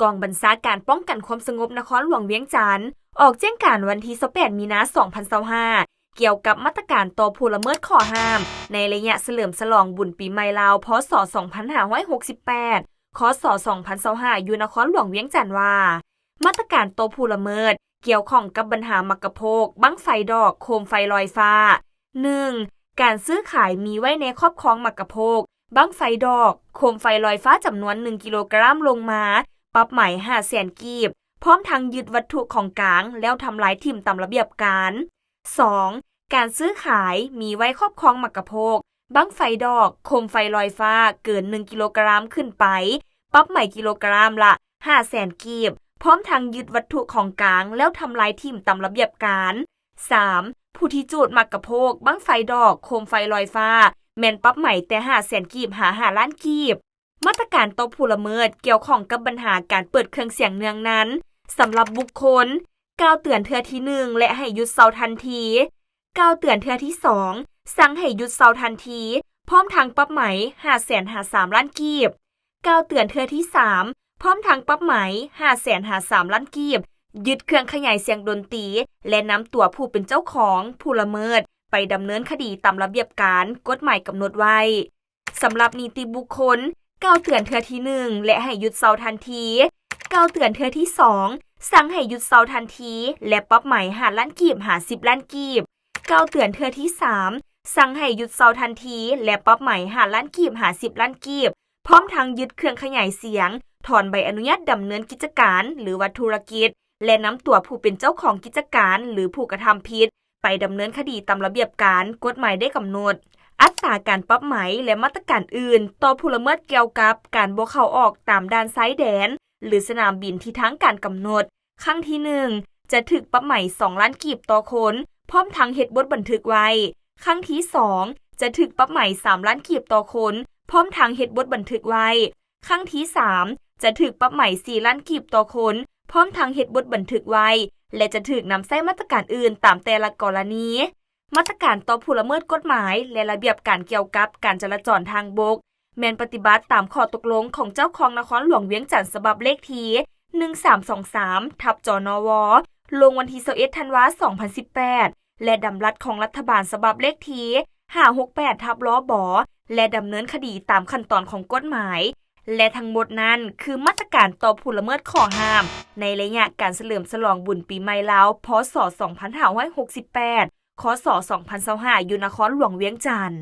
ກອງບັນຊາການປ້ອງກັນຄວາມສະຫງົບນະຄອນຫຼວງວຽງຈັນ ອອກແຈ້ງການວັນທີຊາວແປດ ມີນາ ສອງພັນຊາວຫ້າ ກ່ຽວກັບມາດຕະການຕໍ່ຜູ້ລະເມີດຂໍ້ຫ້າມ ໃນໄລຍະສະເຫຼີມສະຫຼອງບຸນປີໃໝ່ລາວ ພ.ສ. ສອງພັນຫ້າຮ້ອຍຫົກສິບແປດ ຄ.ສ. ສອງພັນຊາວຫ້າ ຢູ່ນະຄອນຫຼວງວຽງຈັນວ່າ ມາດຕະການຕໍ່ຜູ້ລະເມີດກ່ຽວຂ້ອງກັບບັນຫາໝາກກະໂພກ, ບັ້ງໄຟດອກ, ໂຄມໄຟລອຍຟ້າ. ໜຶ່ງ ການຊື້ຂາຍມີໄວ້ໃນຄອບຄອງໝາກກະໂພກ, ບັ້ງໄຟດອກ, ໂຄມໄຟລອຍຟ້າຈຳນວນໜຶ່ງກິໂລກຣາມລົງມາ ປັບໃໝຫ້າແສນກີບ, ພ້ອມທັງຍຶດວັດຖຸຂອງກາງ ແລ້ວທຳລາຍຖິ້ມຕາມລະບຽບການ. ສອງ ການຊື້ຂາຍມີໄວ້ຄອບຄອງໝາກກະໂພກ, ບັ້ງໄຟດອກ, ໂຄມໄຟລອຍຟ້າເກີນໜຶ່ງກິໂລກຣາມຂຶ້ນໄປ, ປັບໃໝກິໂລກຣາມລະຫ້າແສນກີບ, ພ້ອມທັງຍຶດວັດຖຸຂອງກາງ ແລ້ວທຳລາຍຖິ້ມຕາມລະບຽບການ. ສາມ ຜູ້ທີ່ຈູດໝາກກະໂພກ, ບັ້ງໄຟດອກ, ໂຄມໄຟລອຍຟ້າ ແມ່ນປັບໃໝແຕ່ຫ້າແສນກີບຫາຫ້າລ້ານກີບ. ມາດຕະການຕໍ່ຜູ້ລະເມີດກ່ຽວຂ້ອງກັບບັນຫາການເປີດເຄື່ອງສຽງເນືອງນັນ ສຳລັບບຸກຄົນ ກ່າວເຕືອນເທື່ອທີໜຶ່ງ ແລະ ໃຫ້ຢຸດເຊົາທັນທີ. ກ່າວເຕືອນເທື່ອທີສອງ ສັ່ງໃຫ້ຢຸດເຊົາທັນທີ ພ້ອມທັງປັບໃໝຫ້າແສນຫາສາມລ້ານກີບ. ກ່າວເຕືອນເທື່ອທີສາມ ພ້ອມທັງປັບໃໝຫ້າແສນຫາສາມລ້ານກີບ, ຍຶດເຄື່ອງຂະຫຍາຍສຽງດົນຕີ ແລະ ນຳຕົວຜູ້ເປັນເຈົ້າຂອງ, ຜູ້ລະເມີດ ໄປດຳເນີນຄະດີຕາມລະບຽບການກົດໝາຍກຳນົດໄວ້. ສຳລັບນິຕິບຸກຄົນ ກ່າວເຕືອນເທື່ອທີໜຶ່ງ ແລະ ໃຫ້ຢຸດເຊົາທັນທີ. ກ່າວເຕືອນເທື່ອທີສອງ ສັ່ງໃຫ້ຢຸດເຊົາທັນທີ ແລະ ປັບໃໝຫ້າລ້ານກີບຫາສິບລ້ານກີບ. ກ່າວເຕືອນເທື່ອທີສາມ ສັ່ງໃຫ້ຢຸດເຊົາທັນທີ ແລະ ປັບໃໝຫ້າລ້ານກີບຫາສິບລ້ານກີບ, ພ້ອມທັງຍຶດເຄື່ອງຂະຫຍາຍສຽງ, ຖອນໃບອະນຸຍາດດຳເນີນກິດຈະການ ຫຼື ວ່າທຸລະກິດ ແລະ ນຳຕົວຜູ້ເປັນເຈົ້າຂອງກິດຈະການ ຫຼື ຜູ້ກະທຳຜິດ ໄປດຳເນີນຄະດີຕາມລະບຽບການກົດໝາຍໄດ້ກຳນົດ. ອັດຕາການປັບໃໝ ແລະ ມາດຕະການອື່ນຕໍ່ຜູ້ລະເມີດກ່ຽວກັບການບໍ່ເຂົ້າອອກຕາມດ່ານຊາຍແດນ ຫຼື ສະໜາມບິນທີ່ທາງການກຳນົດ. ຄັ້ງທີໜຶ່ງ ຈະຖືກປັບໃໝສອງລ້ານກີບຕໍ່ຄົນ ພ້ອມທັງເຮັດບົດບັນທຶກໄວ້. ຄັ້ງທີສອງ ຈະຖືກປັບໃໝສາມລ້ານກີບຕໍ່ຄົນ ພ້ອມທັງເຮັດບົດບັນທຶກໄວ້. ຄັ້ງທີສາມ ຈະຖືກປັບໃໝສີ່ລ້ານກີບຕໍ່ຄົນ ພ້ອມທັງເຮັດບົດບັນທຶກໄວ້ ແລະ ຈະຖືກນຳໃຊ້ມາດຕະການອື່ນຕາມແຕ່ລະກໍລະນີ. ມາດຕະການຕໍ່ຜູ້ລະເມີດກົດໝາຍ ແລະ ລະບຽບການກ່ຽວກັບການຈະລາຈອນທາງບົກ ແມ່ນປະຕິບັດຕາມຂໍ້ຕົກລົງຂອງເຈົ້າຄອງນະຄອນຫຼວງວຽງຈັນ ສະບັບເລກທີໜຶ່ງສາມສອງສາມ ທັບ ຈນວ ລົງວັນທີຊາວເອັດ ທັນວາ ສອງພັນສິບແປດ ແລະ ດຳລັດຂອງລັດຖະບານ ສະບັບເລກທີຫ້າຫົກແປດ ທັບ ລບ ແລະ ດຳເນີນຄະດີຕາມຂັ້ນຕອນຂອງກົດໝາຍ. ແລະ ທັງໝົດນັ້ນຄືມາດຕະການຕໍ່ຜູ້ລະເມີດຂໍ້ຫ້າມ ໃນໄລຍະການສະເຫຼີມສະຫຼອງບຸນປີໃໝ່ລາວ ພ.ສ. ສອງພັນຫ້າຮ້ອຍຫົກສິບແປດ ຄ.ສ. ສອງພັນຊາວຫ້າ ຢູ່ນະຄອນຫຼວງວຽງຈັນ.